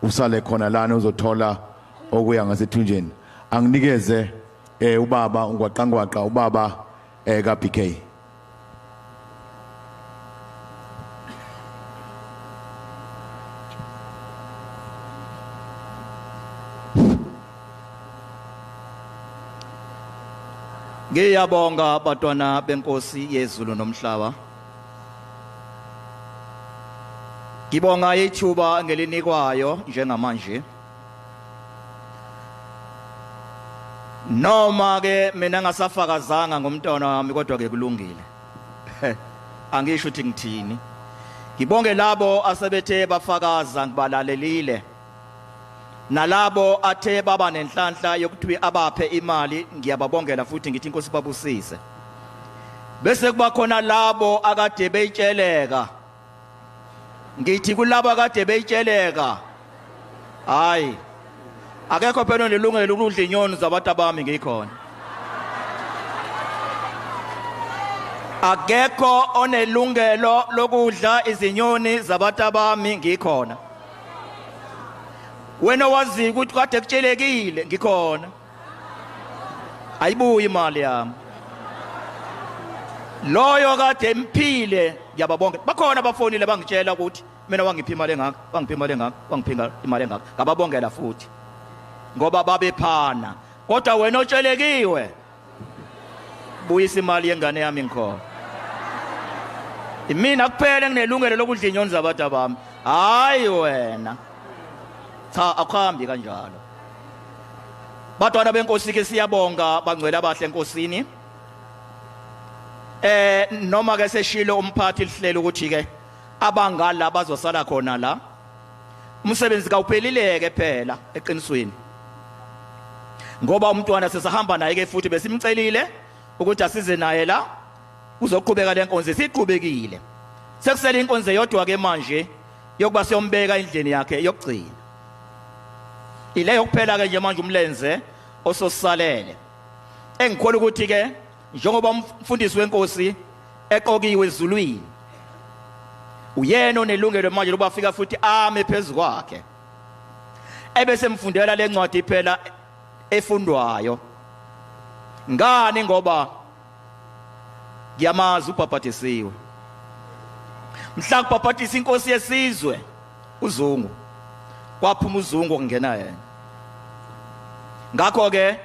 Usale khona lana uzothola okuya ngasethunjeni. Anginikeze ubaba ungwaqangwaqa ubaba ka BK. Ngiyabonga batwana benkosi yezulu nomhlaba. Ngibonga ithuba ngelinikwayo njengamanje. Noma ke mina ngasafakazanga ngomntwana wami kodwa ke kulungile. Angisho ukuthi ngithini. Ngibonge labo asebethe bafakaza ngibalalelile. Nalabo athe baba nenhlanhla yokuthi abaphe imali ngiyababongela futhi ngithi inkosi babusise. Bese kuba khona labo akade beyitsheleka. Ngithi kulabo akade beyitsheleka. Hayi. Akekho phela onelungelo ukudla inyoni zabantu abami ngikhona. Akekho onelungelo lokudla izinyoni zabantu abami ngikhona. Wena wazi ukuthi kade kutshelekile ngikhona. Ayibuyi imali yami. Loyo kade emphile ngiyababonga. Bakhona abafonile bangitshela ukuthi mina wangipha imali engaka, wangipha imali engaka, wangipha imali engaka. Ngababongela futhi. Ngoba babephana. Kodwa wena otshelekiwe buyisa imali yengane yami ngikhona. Imina kuphela enginelungelo lokudla inyoni zabantu abami. Hayi wena. Cha akuhambi kanjalo. Batwana benkosi ke siyabonga bangcwele abahle enkosini. Noma ke seshilo umphathi lihlelo ukuthi ke abangala bazosala khona la. Umsebenzi kawuphelileke phela eqinisweni. Ngoba umntwana sesahamba naye ke futhi besimcelile ukuthi asize naye la uzoqhubeka lenkonzo siqhubekile. Sekusele inkonzo eyodwa ke manje yokuba siyombeka endlini yakhe yokugcina. Ileyo kuphela ke nje manje umlenze ososalele. Engikholwa ukuthi ke njengoba umfundisi wenkosi eqokiwe ezulwini uyena onelungelo manje lokuba afika futhi ame phezu kwakhe ebese mfundela lencwadi phela efundwayo. Ngani? Ngoba ngiyamazi ubhabhadisiwe. Mhla kubhabhadisa inkosi yesizwe uZungu, kwaphuma uZungu kungena yena. Ngakho ke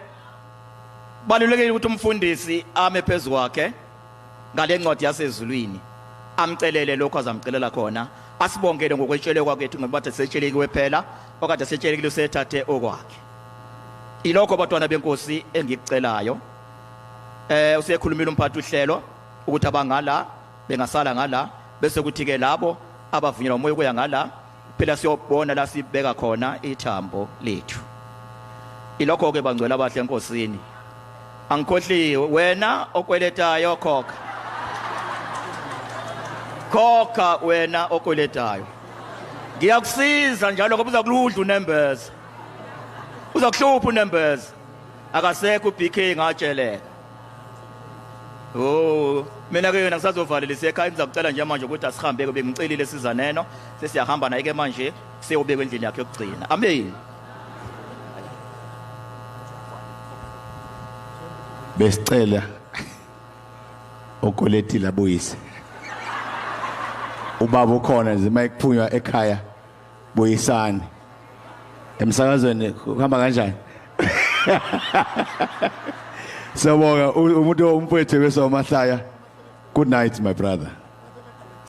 balulekile ukuthi umfundisi ame phezu kwakhe ngale ncwadi yasezulwini, amcelele lokho azamcelela khona, asibongele ngokwetshelekwa kwethu ngoba kade setshelekiwe phela, okade setshelekile usethathe okwakhe. Ilokho batwana benkosi engikucelayo. Usekhulumile umphathi uhlelo ukuthi abangala bengasala ngala, bese kuthi ke labo abavunyelwa umoya ukuya ngala phela siyobona la sibeka khona ithambo lethu. Ilokho ke bangcwele abahle enkosini. Angikhohliwe wena okweletayo khokha. Khokha wena okweletayo. Ngiyakusiza njalo ngoba uzakuludla unembeza. Uzakuhlupha unembeza. Akasekho uBK ngatsheleka. Oh, mina ke yena ngisazovalelisa ekhaya ngizakucela nje manje ukuthi asihambe ke bengicelile sizaneno sesiyahamba naye ke manje siyobekwa endlini yakhe yokugcina. Amen. Besicela okoletile abuyise. Ubaba ukhona nje mayekuphunywa ekhaya buyisani. Emsakazweni kuhamba kanjani? Siyabonga umuntu umfowethu besomahlaya. Good night my brother.